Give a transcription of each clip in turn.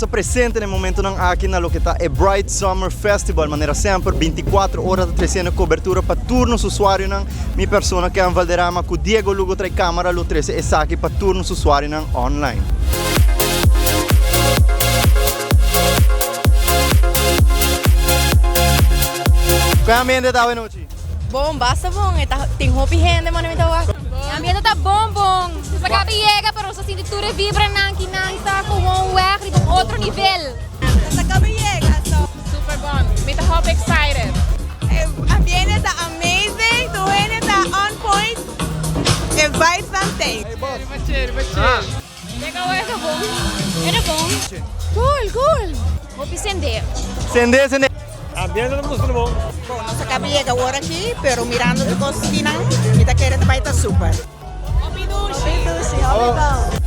Nos ta presente na e momentonan aki na loke ta e Bright Summer Festival. Manera semper, binticuatro ora ta treciendo cobertura pa tur nos usuarionan. Mi persona Ken Valderrama cu Diego Lugo trae camara lo trece esaki pa tur nos usuarionan online. Con e ambiente ta awenochi? Bon, basta bon. E ta tin hopi hende mane mi ta wak. E ambiente ta bon bon. Nos a caba yega pero nos ta sinti tur e vibranan ki nan ta gewoon weg riba un otro nivel. Nos a caba yega so. Super bon. Mi ta hopi excited. E ambiente ta amazing, tur hende ta on point. E vibes nan tey. Riba chill, riba chill. Yega awor ta bon. E ta bon. Cool, cool. Hopi sende. Sende, sende. Ambiente ta mustra bon. Bon, nos a caba yega awor aki, pero mirando tur cos kinan, mi ta kere ta bay ta super. Hopi dushi. Hopi dushi, hopi bon.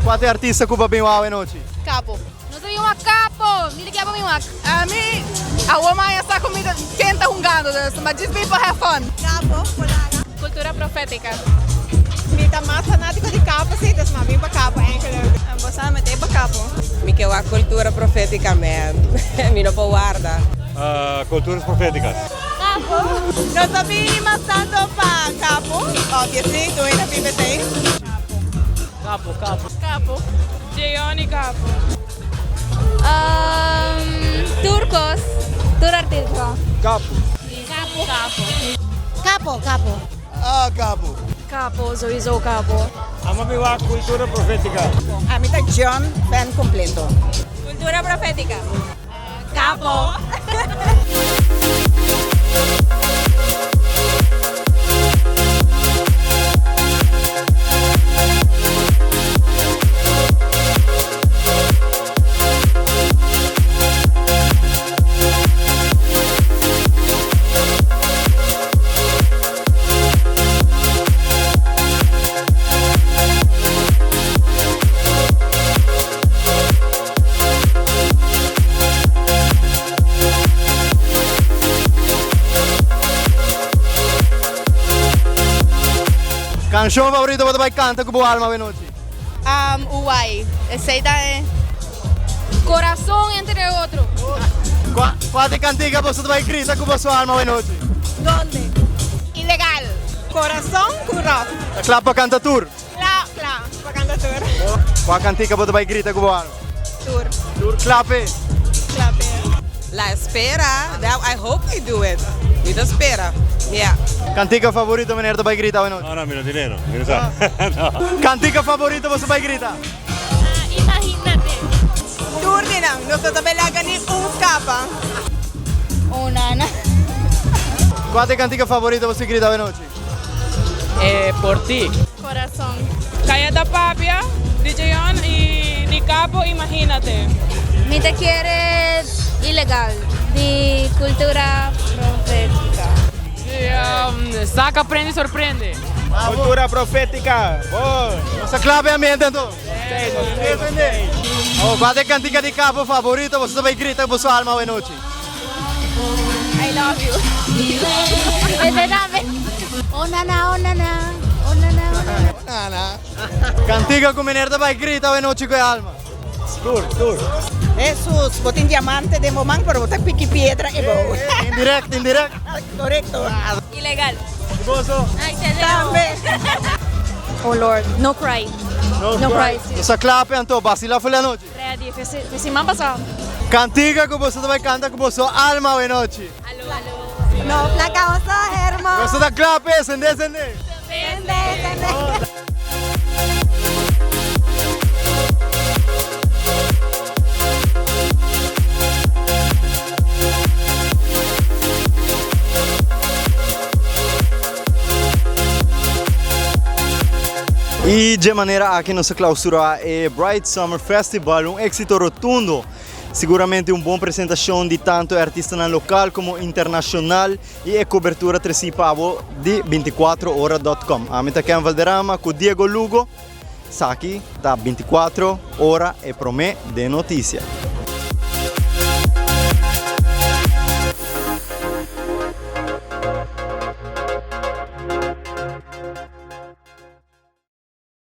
Cua ta e artista cu bo a bin wak awenochi? Capo. Nos a bin wak Capo. Mi ta kier pa bin wak. Ami awor maña sa cu mi ta ken ta hungando dus ma djis bin pa have fun. Capo, Polaga. Cultura Profetica. Mi ta mas fanatico di Capo si dus ma bin pa Capo eigenlijk. Bo sa mi ta e pa Capo. Mi ke wak Cultura Profetica man. Mi no por warda. Culturas Profeticas. Capo. Nos a bin mas tanto pa Capo, obviously, tur hende a bin mesey. Capo. Capo, capo. Jeoni Capo. Tur cos, tur artista. Capo. Capo. Capo. Capo, capo. Ah, capo. Capo, sowieso capo. Amo mi wak Cultura Profetica. Ami ta John fan completo. Cultura Profetica. Capo. Canción favorito bo ta bay canta cu bo alma awenochi? Um, Uwai. Esey ta e. Corazon entre otro. Cua, cua ta e cantica boso ta bay grita cu boso alma awenochi? Donde? Ilegal. Corazon cu rock. Ta cla pa canta tur? Kla, kla, pa kanta tur. Kua kantika bo ta bai grita ku bo alma? Tur. Tur kla p'e? Kla p'e. La espera, that I hope they do it. Mi ta spera, yeah. Kantika favorito meneer ta bai grita awenochi? No, no, mi no tin e no. Mi no sa. No. Kantika favorito boso bai grita? Imagínate. Tur di nan. Nos no ta bai laga ni un skapa. Oh nana. Kua ta e kantika favorito boso grita awenochi? E por ti. Corazon. Caya ta papia, DJ On y di Capo Imagínate. Mi ta kere Ilegal di Cultura Profética. Saca prende sorprende. Cultura Profética. Bo. Nos ta kla p'e ambiente anto? Oh, kua ta e kantika di Capo favorito boso ta bai grita ku boso alma awe nochi? I love you. Ese tambe. Oh nana, oh nana, oh nana, oh nana. Oh nana. Cantica cu meneer ta bay grita awe nochi cu e alma. Tur, tur. Hesus, bo tin diamante den bo man pero bo ta piki piedra e bou. Indirect, indirect. Correcto. Ilegal. Y boso? Tambe. Oh Lord, no cry. No cry. Nos a klape anto, basila for e anochi. Ready, fe siman pasá. Kantika ku boso ta bai kanta ku boso alma awe nochi. Alo, alo. No plaka oso, Herman. Boso ta kla p'e, sende, sende. Sende, sende. Y dje manera aki nos a clausura e Bright Summer Festival, un exito rotundo. Siguramente un bon presentacion di tanto e artistanan local como internacional y e cobertura treci pa bo di binticuatro ora dot com. Ami ta Ken Valderrama cu Diego Lugo. Esaki ta 24 ora e prome den noticia.